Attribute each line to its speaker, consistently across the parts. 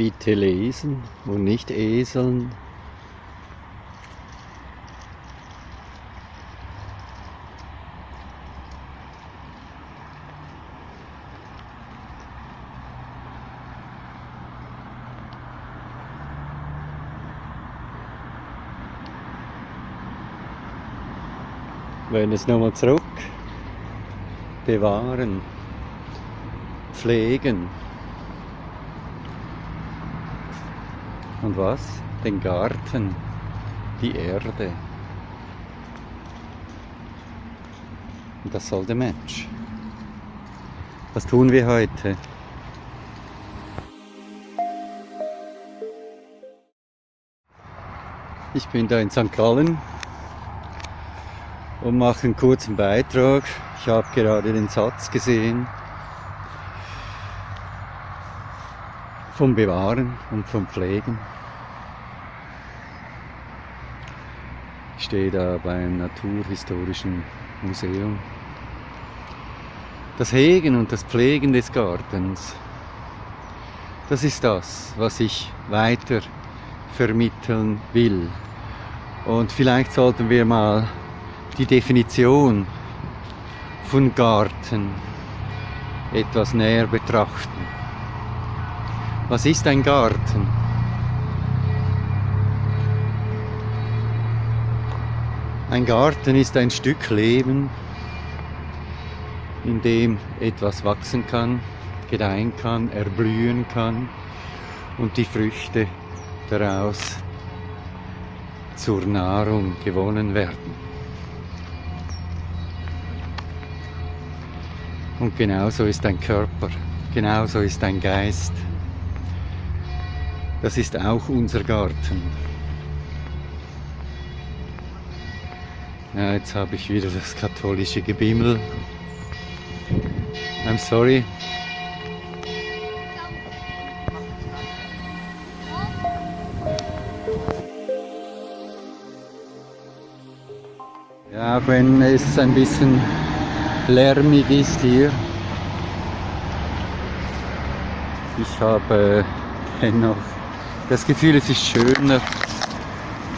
Speaker 1: Bitte lesen und nicht eseln. Wenn es nochmal zurück, bewahren, pflegen. Und was? Den Garten, die Erde. Und das soll der Mensch. Was tun wir heute? Ich bin da in St. Gallen und mache einen kurzen Beitrag. Ich habe gerade den Satz gesehen vom Bewahren und vom Pflegen. Ich stehe da beim Naturhistorischen Museum. Das Hegen und das Pflegen des Gartens, das ist das, was ich weiter vermitteln will. Und vielleicht sollten wir mal die Definition von Garten etwas näher betrachten. Was ist ein Garten? Ein Garten ist ein Stück Leben, in dem etwas wachsen kann, gedeihen kann, erblühen kann und die Früchte daraus zur Nahrung gewonnen werden. Und genauso ist dein Körper, genauso ist dein Geist. Das ist auch unser Garten. Ja, jetzt habe ich wieder das katholische Gebimmel. I'm sorry. Ja, auch wenn es ein bisschen lärmig ist hier. Ich habe dennoch das Gefühl, es ist schöner,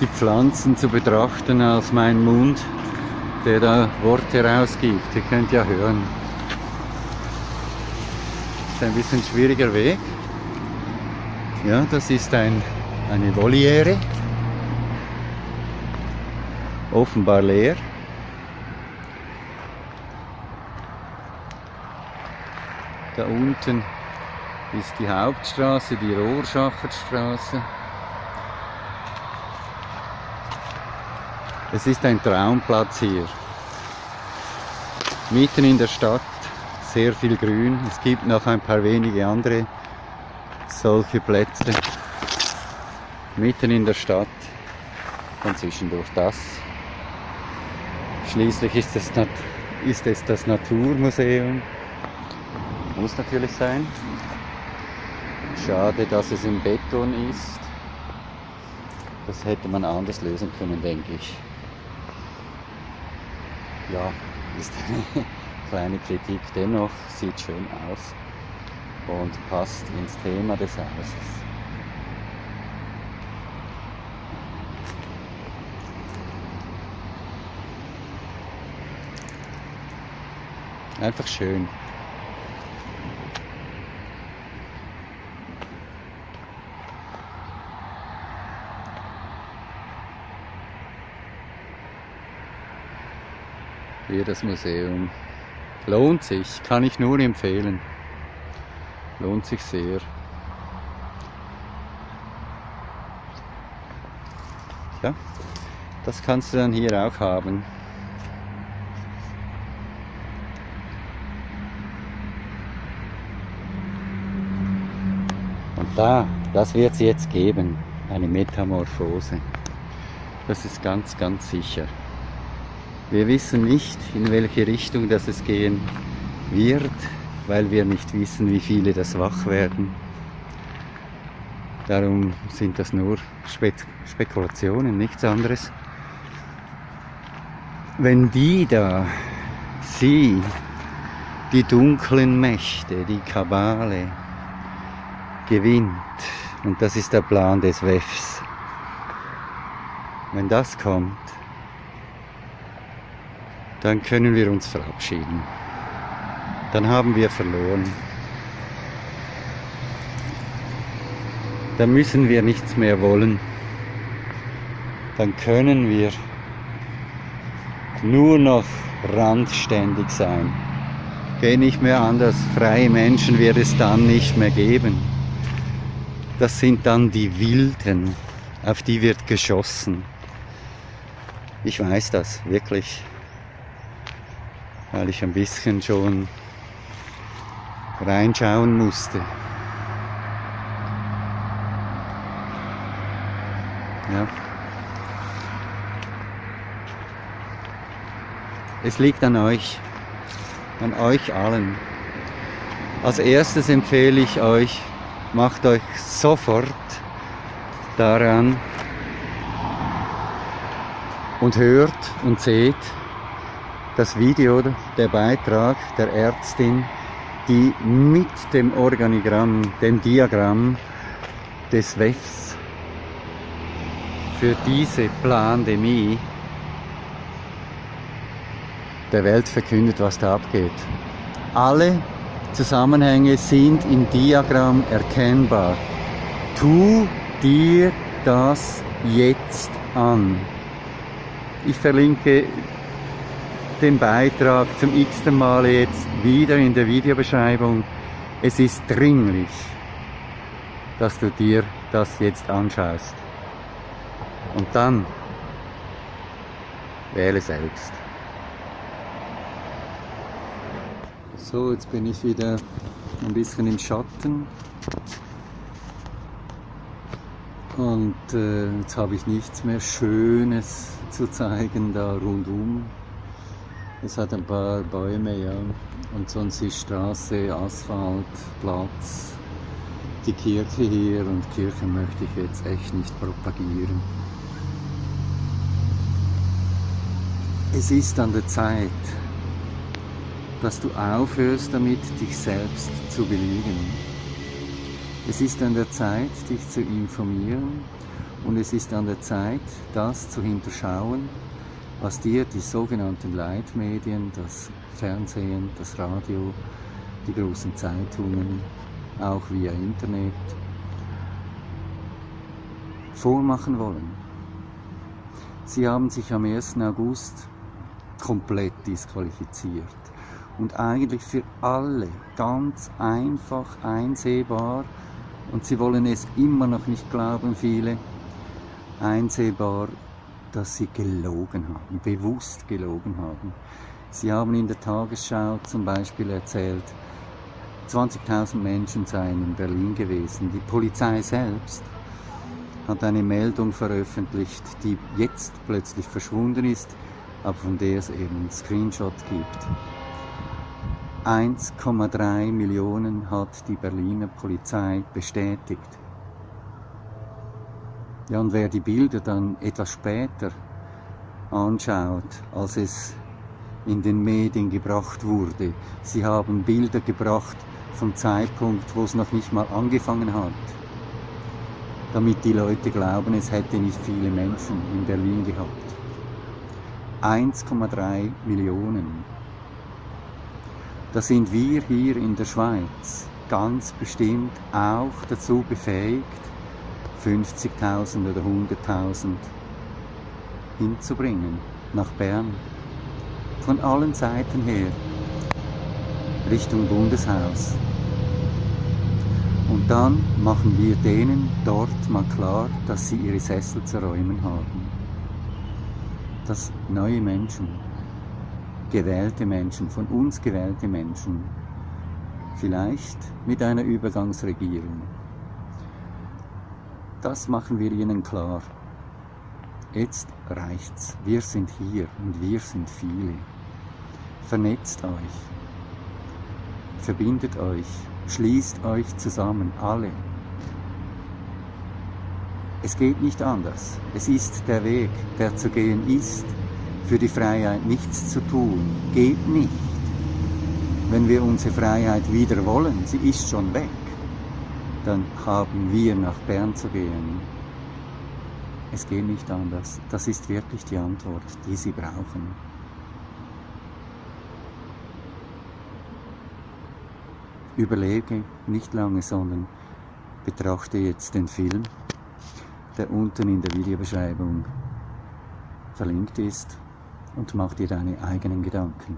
Speaker 1: die Pflanzen zu betrachten, als mein Mund, der da Worte rausgibt. Ihr könnt ja hören. Das ist ein bisschen schwieriger Weg. Ja, das ist eine Voliere. Offenbar leer. Da unten ist die Hauptstraße, die Rohrschacherstraße. Es ist ein Traumplatz hier. Mitten in der Stadt, sehr viel Grün. Es gibt noch ein paar wenige andere solche Plätze. Mitten in der Stadt und zwischendurch das. Schließlich ist es das Naturmuseum. Muss natürlich sein. Schade, dass es im Beton ist. Das hätte man anders lösen können, denke ich. Ja, ist eine kleine Kritik. Dennoch sieht schön aus und passt ins Thema des Hauses. Einfach schön. Hier das Museum. Lohnt sich, kann ich nur empfehlen. Lohnt sich sehr. Ja, das kannst du dann hier auch haben. Und das wird es jetzt geben. Eine Metamorphose. Das ist ganz, ganz sicher. Wir wissen nicht, in welche Richtung das es gehen wird, weil wir nicht wissen, wie viele das wach werden. Darum sind das nur Spekulationen, nichts anderes. Wenn die dunklen Mächte, die Kabale gewinnt Und das ist der Plan des WEFs. Wenn das kommt, dann können wir uns verabschieden. Dann haben wir verloren. Dann müssen wir nichts mehr wollen. Dann können wir nur noch randständig sein. Geht nicht mehr anders. Freie Menschen wird es dann nicht mehr geben. Das sind dann die Wilden, auf die wird geschossen. Ich weiß das, wirklich. Weil ich ein bisschen schon reinschauen musste. Ja. Es liegt an euch allen. Als erstes empfehle ich euch, macht euch sofort daran und hört und seht das Video, der Beitrag der Ärztin, die mit dem Organigramm, dem Diagramm des WEFs für diese Plandemie der Welt verkündet, was da abgeht. Alle Zusammenhänge sind im Diagramm erkennbar. Tu dir das jetzt an. Ich verlinke den Beitrag zum x-ten Mal jetzt wieder in der Videobeschreibung. Es ist dringlich, dass du dir das jetzt anschaust. Und dann wähle selbst. So, jetzt bin ich wieder ein bisschen im Schatten. Und jetzt habe ich nichts mehr Schönes zu zeigen da rundum. Es hat ein paar Bäume, ja. Und sonst ist Straße, Asphalt, Platz, die Kirche hier. Und Kirche möchte ich jetzt echt nicht propagieren. Es ist an der Zeit, dass du aufhörst damit, dich selbst zu belügen. Es ist an der Zeit, dich zu informieren, und es ist an der Zeit, das zu hinterschauen, was dir die sogenannten Leitmedien, das Fernsehen, das Radio, die großen Zeitungen, auch via Internet, vormachen wollen. Sie haben sich am 1. August komplett disqualifiziert. Und eigentlich für alle ganz einfach einsehbar, und sie wollen es immer noch nicht glauben, viele, einsehbar, dass sie gelogen haben, bewusst gelogen haben. Sie haben in der Tagesschau zum Beispiel erzählt, 20.000 Menschen seien in Berlin gewesen. Die Polizei selbst hat eine Meldung veröffentlicht, die jetzt plötzlich verschwunden ist, aber von der es eben einen Screenshot gibt. 1,3 Millionen hat die Berliner Polizei bestätigt. Ja, und wer die Bilder dann etwas später anschaut, als es in den Medien gebracht wurde, sie haben Bilder gebracht vom Zeitpunkt, wo es noch nicht mal angefangen hat, damit die Leute glauben, es hätte nicht viele Menschen in Berlin gehabt. 1,3 Millionen. Da sind wir hier in der Schweiz ganz bestimmt auch dazu befähigt, 50.000 oder 100.000 hinzubringen nach Bern. Von allen Seiten her, Richtung Bundeshaus. Und dann machen wir denen dort mal klar, dass sie ihre Sessel zu räumen haben. Dass neue Menschen, gewählte Menschen, von uns gewählte Menschen, vielleicht mit einer Übergangsregierung. Das machen wir ihnen klar. Jetzt reicht's. Wir sind hier und wir sind viele. Vernetzt euch. Verbindet euch. Schließt euch zusammen, alle. Es geht nicht anders. Es ist der Weg, der zu gehen ist. Für die Freiheit nichts zu tun, geht nicht. Wenn wir unsere Freiheit wieder wollen, sie ist schon weg. dann haben wir nach Bern zu gehen. Es geht nicht anders. Das ist wirklich die Antwort, die Sie brauchen. Überlege nicht lange, sondern betrachte jetzt den Film, der unten in der Videobeschreibung verlinkt ist, und mach dir deine eigenen Gedanken.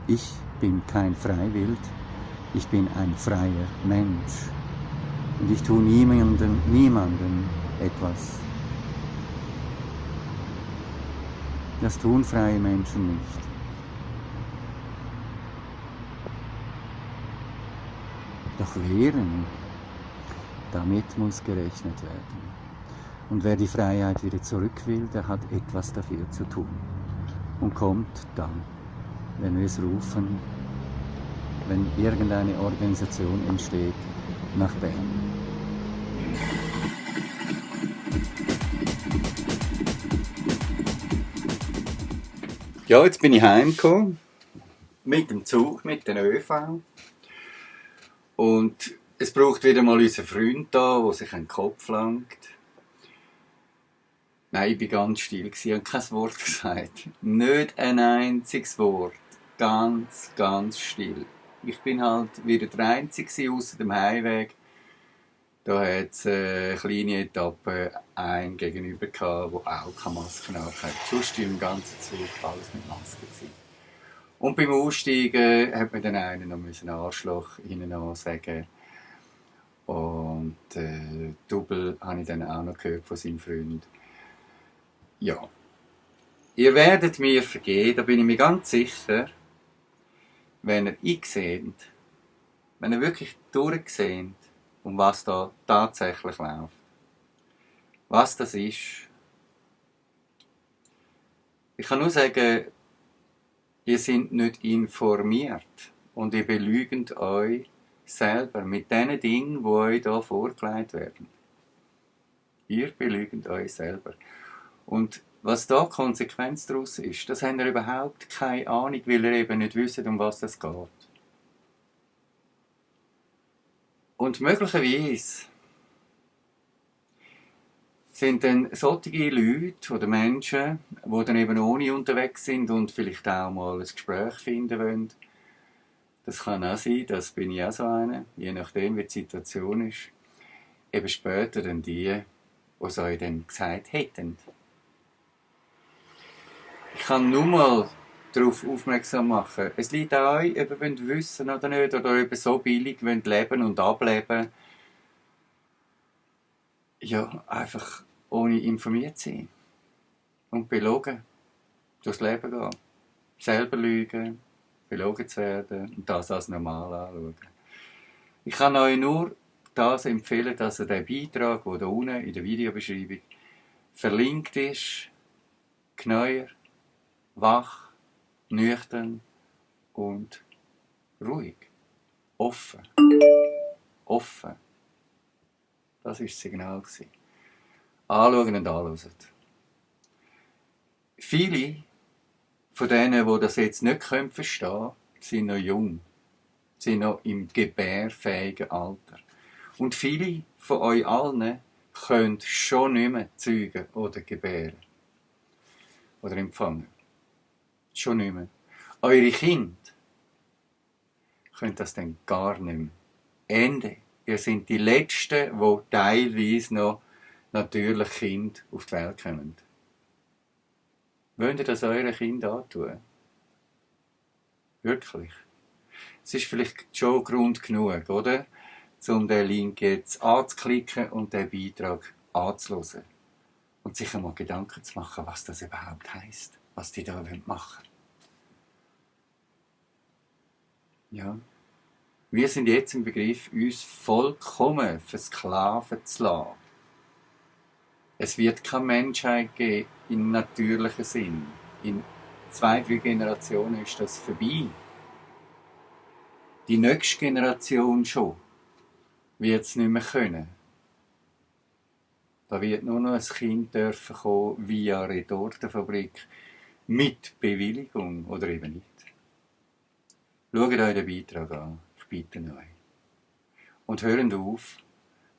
Speaker 1: Ich bin kein Freiwild, ich bin ein freier Mensch. Und ich tue niemandem etwas. Das tun freie Menschen nicht. Doch wehren, damit muss gerechnet werden. Und wer die Freiheit wieder zurück will, der hat etwas dafür zu tun. Und kommt dann, wenn wir es rufen, wenn irgendeine Organisation entsteht, nach Bern. Ja, jetzt bin ich heimgekommen, mit dem Zug, mit den ÖV. Und es braucht wieder mal unseren Freund da, der sich an den Kopf langt. Nein, ich war ganz still und kein Wort gesagt. Nicht ein einziges Wort. Ganz, ganz still. Ich bin halt wieder der Einzige außer dem Heimweg. Da hat es eine kleine Etappe ein gegenüber gehabt, wo auch keine Maske hatte. Sonst im ganzen Zug alles mit Maske gewesen. Und beim Aussteigen hat mir dann einer noch einen Arschloch hinten sagen. Und Double habe ich dann auch noch gehört von seinem Freund. Ja. Ihr werdet mir vergehen, da bin ich mir ganz sicher, wenn ihr einseht, wenn ihr wirklich durchseht, um was da tatsächlich läuft. Was das ist. Ich kann nur sagen, ihr seid nicht informiert und ihr belügt euch selber mit den Dingen, die euch hier vorgelegt werden. Ihr belügt euch selber. Und was da Konsequenz daraus ist, das habt ihr überhaupt keine Ahnung, weil ihr eben nicht wisst, um was es geht. Und möglicherweise sind dann solche Leute oder Menschen, die dann eben ohne unterwegs sind und vielleicht auch mal ein Gespräch finden wollen. Das kann auch sein, das bin ich auch so einer, je nachdem wie die Situation ist. Eben später dann die es euch dann gesagt hätten. Ich kann nur mal darauf aufmerksam machen. Es liegt an euch, ob ihr wissen oder nicht, oder ob ihr so billig leben und ableben. Ja, einfach ohne informiert sein. Und belogen. Durchs Leben gehen. Selber lügen, belogen zu werden und das als normal anschauen. Ich kann euch nur das empfehlen, dass ihr den Beitrag, der da unten in der Videobeschreibung verlinkt ist, genauer, wach, nüchtern und ruhig. Offen. Offen. Das war das Signal. Anschauen und anhören. Viele von denen, die das jetzt nicht verstehen können, sind noch jung. Sind noch im gebärfähigen Alter. Und viele von euch allen können schon nicht mehr zeugen oder gebären. Oder empfangen. Schon nicht mehr. Eure Kinder können das dann gar nicht mehr. Ende. Ihr seid die Letzten, die teilweise noch natürlich Kinder auf die Welt kommen. Wollt ihr das euren Kindern antun? Wirklich? Es ist vielleicht schon Grund genug, oder? Um den Link jetzt anzuklicken und den Beitrag anzuhören. Und sich einmal Gedanken zu machen, was das überhaupt heisst, was die da machen wollen. Ja. Wir sind jetzt im Begriff, uns vollkommen versklaven zu lassen. Es wird keine Menschheit geben im natürlichen Sinn. In 2-3 Generationen ist das vorbei. Die nächste Generation schon wird es nicht mehr können. Da wird nur noch ein Kind dürfen kommen via Retortenfabrik mit Bewilligung oder eben nicht. Schaut euch den Beitrag an. Ich Ich bitte euch. Und hören auf,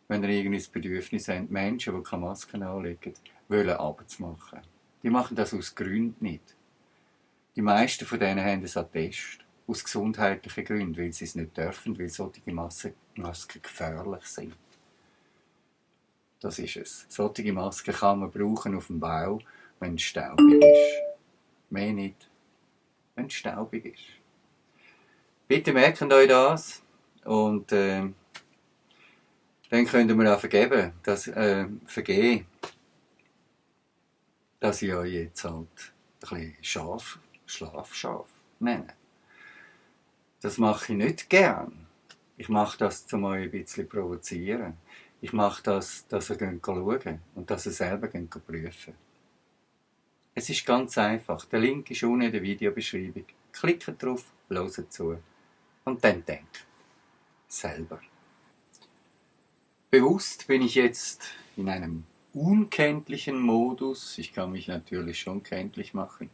Speaker 1: wenn ihr irgendwie das Bedürfnis habt, Menschen, die keine Masken anlegen, wollen abzumachen. Die machen das aus Gründen nicht. Die meisten von denen haben ein Attest. Aus gesundheitlichen Gründen, weil sie es nicht dürfen, weil solche Masken gefährlich sind. Das ist es. Solche Masken kann man brauchen auf dem Bau, wenn es staubig ist. Mehr nicht, wenn es staubig ist. Bitte merkt euch das und dann könnt ihr mir auch vergeben, vergehen, dass ich euch jetzt halt ein bisschen Schlafschaf nenne. Das mache ich nicht gern. Ich mache das, um euch ein bisschen zu provozieren. Ich mache das, dass ihr schauen und dass ihr selber prüfen. Es ist ganz einfach. Der Link ist unten in der Videobeschreibung. Klickt drauf, hört zu und dann denkt selber. Bewusst bin ich jetzt in einem unkenntlichen Modus. Ich kann mich natürlich schon kenntlich machen.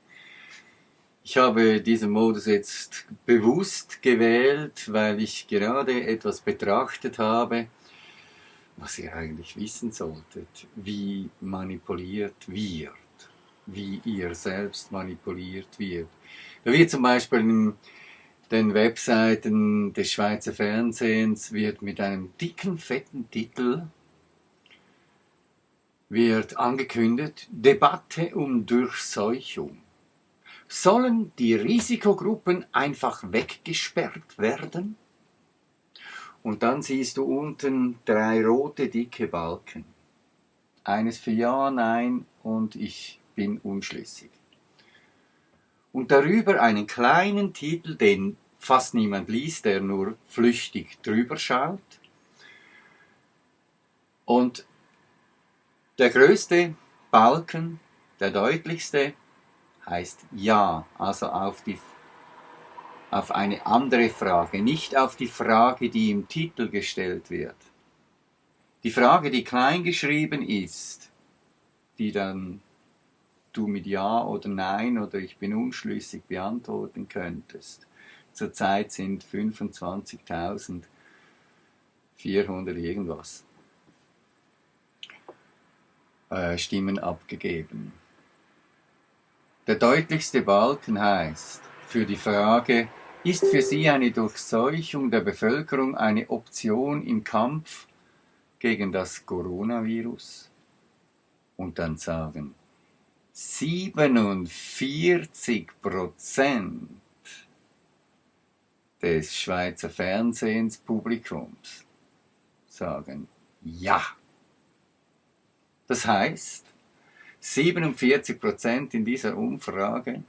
Speaker 1: Ich habe diesen Modus jetzt bewusst gewählt, weil ich gerade etwas betrachtet habe, was ihr eigentlich wissen solltet, wie manipuliert wird, wie ihr selbst manipuliert wird. Da wird zum Beispiel in den Webseiten des Schweizer Fernsehens wird mit einem dicken, fetten Titel wird angekündigt, Debatte um Durchseuchung. Sollen die Risikogruppen einfach weggesperrt werden? Und dann siehst du unten 3 rote, dicke Balken. Eines für Ja, Nein und ich bin unschlüssig. Und darüber einen kleinen Titel, den fast niemand liest, der nur flüchtig drüber schaut. Und der größte Balken, der deutlichste, heißt Ja, also auf eine andere Frage, nicht auf die Frage, die im Titel gestellt wird. Die Frage, die klein geschrieben ist, die dann du mit Ja oder Nein oder ich bin unschlüssig beantworten könntest. Zurzeit sind 25.400 irgendwas Stimmen abgegeben. Der deutlichste Balken heißt, für die Frage, ist für Sie eine Durchseuchung der Bevölkerung eine Option im Kampf gegen das Coronavirus? Und dann sagen 47% des Schweizer Fernsehenspublikums sagen Ja. Das heißt, 47% in dieser Umfrage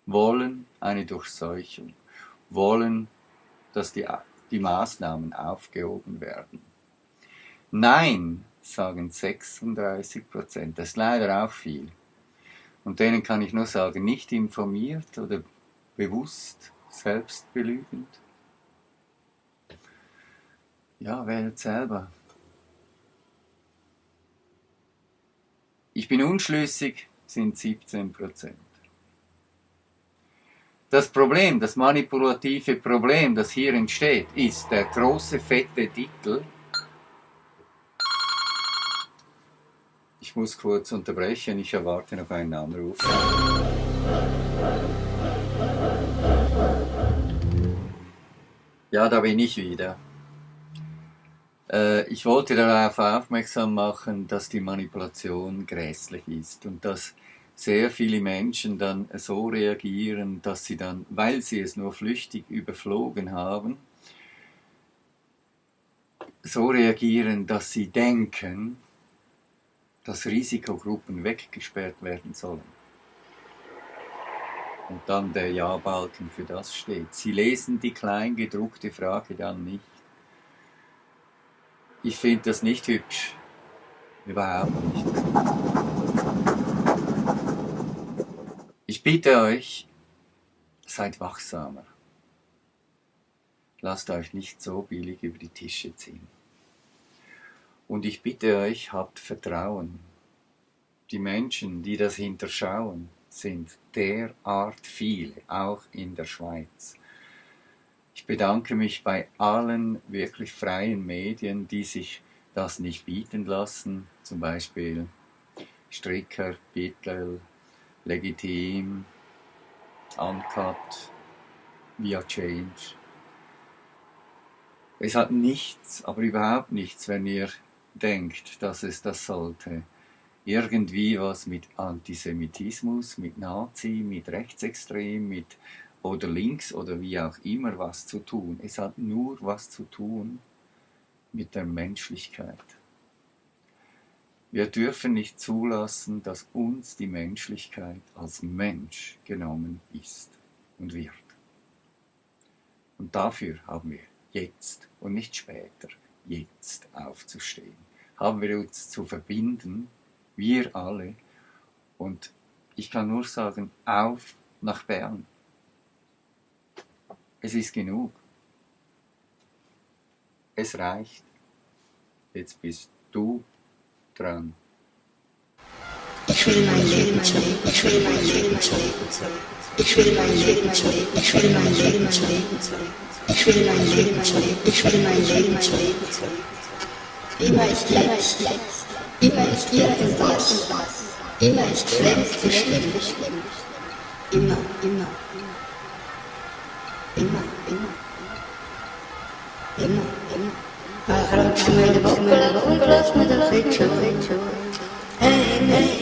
Speaker 1: wollen eine Durchseuchung, wollen, dass die Maßnahmen aufgehoben werden. Nein, sagen 36%, das ist leider auch viel. Und denen kann ich nur sagen, nicht informiert oder bewusst selbstbelügend. Ja, wählt selber. Ich bin unschlüssig, sind 17%. Das Problem, das manipulative Problem, das hier entsteht, ist der große, fette Titel. Ich muss kurz unterbrechen, ich erwarte noch einen Anruf. Ja, da bin ich wieder. Ich wollte darauf aufmerksam machen, dass die Manipulation grässlich ist und dass sehr viele Menschen dann so reagieren, dass sie dann, weil sie es nur flüchtig überflogen haben, so reagieren, dass sie denken, dass Risikogruppen weggesperrt werden sollen. Und dann der Ja-Balken für das steht. Sie lesen die klein gedruckte Frage dann nicht. Ich finde das nicht hübsch. Überhaupt nicht. Ich bitte euch, seid wachsamer. Lasst euch nicht so billig über die Tische ziehen. Und ich bitte euch, habt Vertrauen. Die Menschen, die das hinterschauen, sind derart viele, auch in der Schweiz. Ich bedanke mich bei allen wirklich freien Medien, die sich das nicht bieten lassen, zum Beispiel Stricker, Bittel, Legitim, Uncut, Via Change. Es hat nichts, aber überhaupt nichts, wenn ihr denkt, dass es das sollte, irgendwie was mit Antisemitismus, mit Nazi, mit Rechtsextrem, mit oder links oder wie auch immer was zu tun. Es hat nur was zu tun mit der Menschlichkeit. Wir dürfen nicht zulassen, dass uns die Menschlichkeit als Mensch genommen ist und wird. Und dafür haben wir jetzt und nicht später, jetzt aufzustehen. Haben wir uns zu verbinden, wir alle. Und ich kann nur sagen, auf nach Bern. Es ist genug. Es reicht. Jetzt bist du dran.
Speaker 2: Ich will mein Leben leben, ich will mein Leben leben, ich will mein Leben leben, ich will mein Leben leben, ich will mein Leben leben, ich will mein Leben leben. Immer ist jetzt, immer ist irgendwas, immer ist fremd bestimmt, immer, immer, immer, immer, immer, immer. Arrange me the vocal, lass me the feature. Hey, hey.